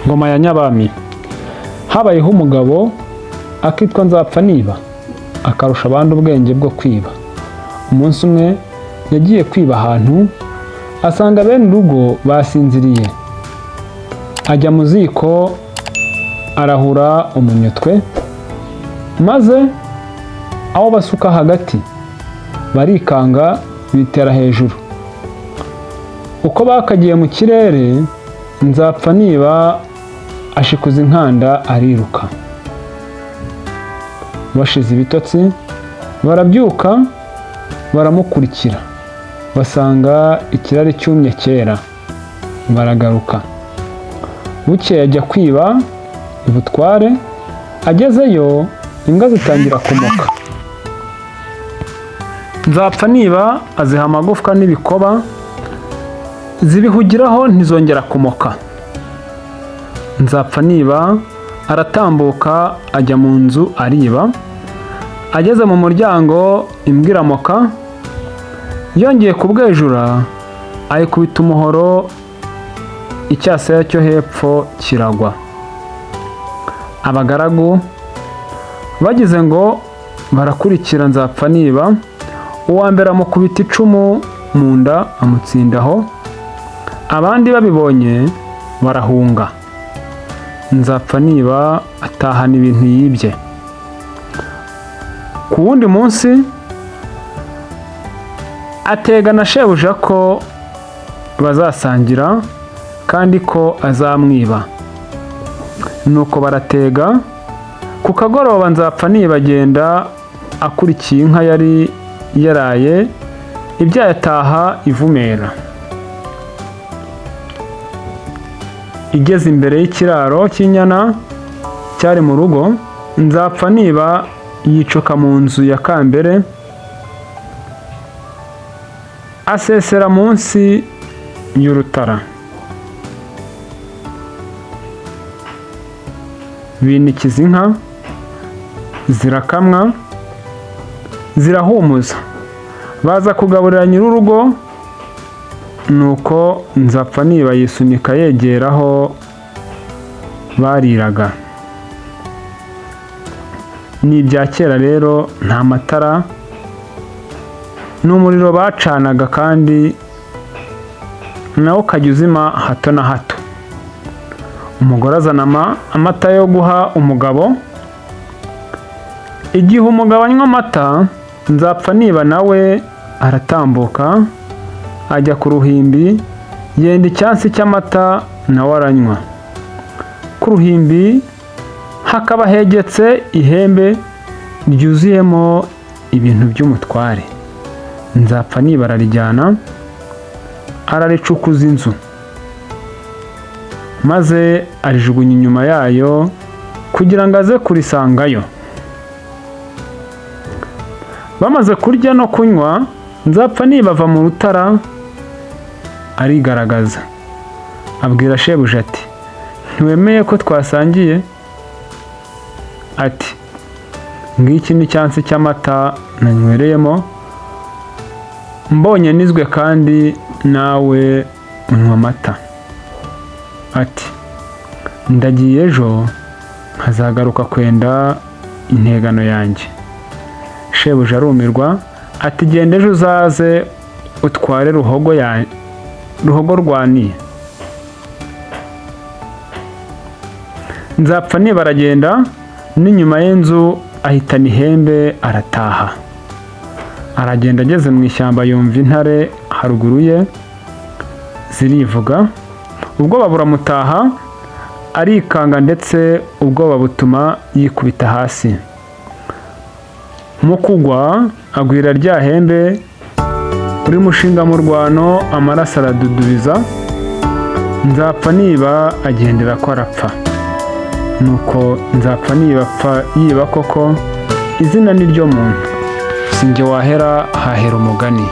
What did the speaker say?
Ngoma ya Nyabami. Habayeho umugabo akitwa Nzapfa niba, akarusha abandi ubwenge bwo kwiba. Umunsi umwe yagiye kwiba ahantu, asanga bene urugo basinziriye. Ajya mu ziko arahura umunyutwe, maze aho basuka hagati barikanga bitera hejuru. Uko bakagiye mu kirere, Nzapfa niba ashikuza inkanda ariruka. Bashize ibitotsi barabyuka baramukurikira, basanga ikirari cyumye kera, baragaruka. Bukeye ajya kwiba ibutware, agezeyo imbwa zitangira kumoka. Nzapfa niba aziha amagufwa n'ibikoba, zibihugiraho ntizongera kumoka. Nzapfa niba aratambuka ajya mu nzu ariba, ageze mu muryango imbwa iramoka, yongeye kubwejura ayikubita umuhoro, icyasaya cyo hepfo kiragwa. Abagaragu bagize ngo barakurikira Nzapfa niba, uwa mbere amukubita icumu mu nda amutsindaho, abandi babibonye barahunga. Nzapfa niba atahana ibintu yibye. Ku wundi munsi atega na shebuja ko bazasangira kandi ko azamwiba. Nuko baratega, ku kagoroba Nzapfa niba agenda akurikiye inka yari yaraye ibyaye ataha ivumera. Igeze imbere y'ikiraro cy'inyana cyari mu rugo, Nzapfa niba yicoka mu nzu ya kambere, asesera munsi y'urutara. Binikiza inka zirakamwa zirahumuza, baza kugaburira nyir'urugo, nuko Nzapfa niba yisunika yegera aho bariraga. Ni ibya kera rero nta matara, ni umuriro bacanaga kandi nawo ukajya uzima hato na hato. Umugore azana amata yo guha umugabo, igihe umugabo anywa amata, Nzapfa niba nawe aratambuka ajya ku ruhimbi, yenda icyansi cy'amata nawe aranywa. Ku ruhimbi hakaba hegetse ihembe ryuzuyemo ibintu by'umutware. Nzapfa niba ararijyana, araricukuza inzu, maze arijugunya inyuma yayo kugira ngo aze kurisangayo. Bamaze kurya no kunywa, Nzapfa niba ava mu rutara arigaragaza. Abwira shebuja ati ntiwemeye ko twasangiye? Ati ngiki ni icyansi cy'amata nanywereyemo, mbonye nizwe kandi nawe unywa amata. Ati ndagiye ejo nkazagaruka kwenda integano yanjye. Shebuja arumirwa ati genda ejo uzaze utware ruhogo rwaniye. Nzapfa niba aragenda, n'inyuma y'inzu ahitana ihembe arataha. Aragenda ageze mu ishyamba yumva intare haruguru ye zirivuga, ubwoba buramutaha arikanga ndetse ubwoba butuma yikubita hasi. Mu kugwa agwira rya hembe urimushinga mu rwano, amaraso aradudubiza, Nzapfa niba agendera ko arapfa. Nuko Nzapfa niba apfa yiba koko, izina ni ryo muntu. Si njye wahera hahera umugani.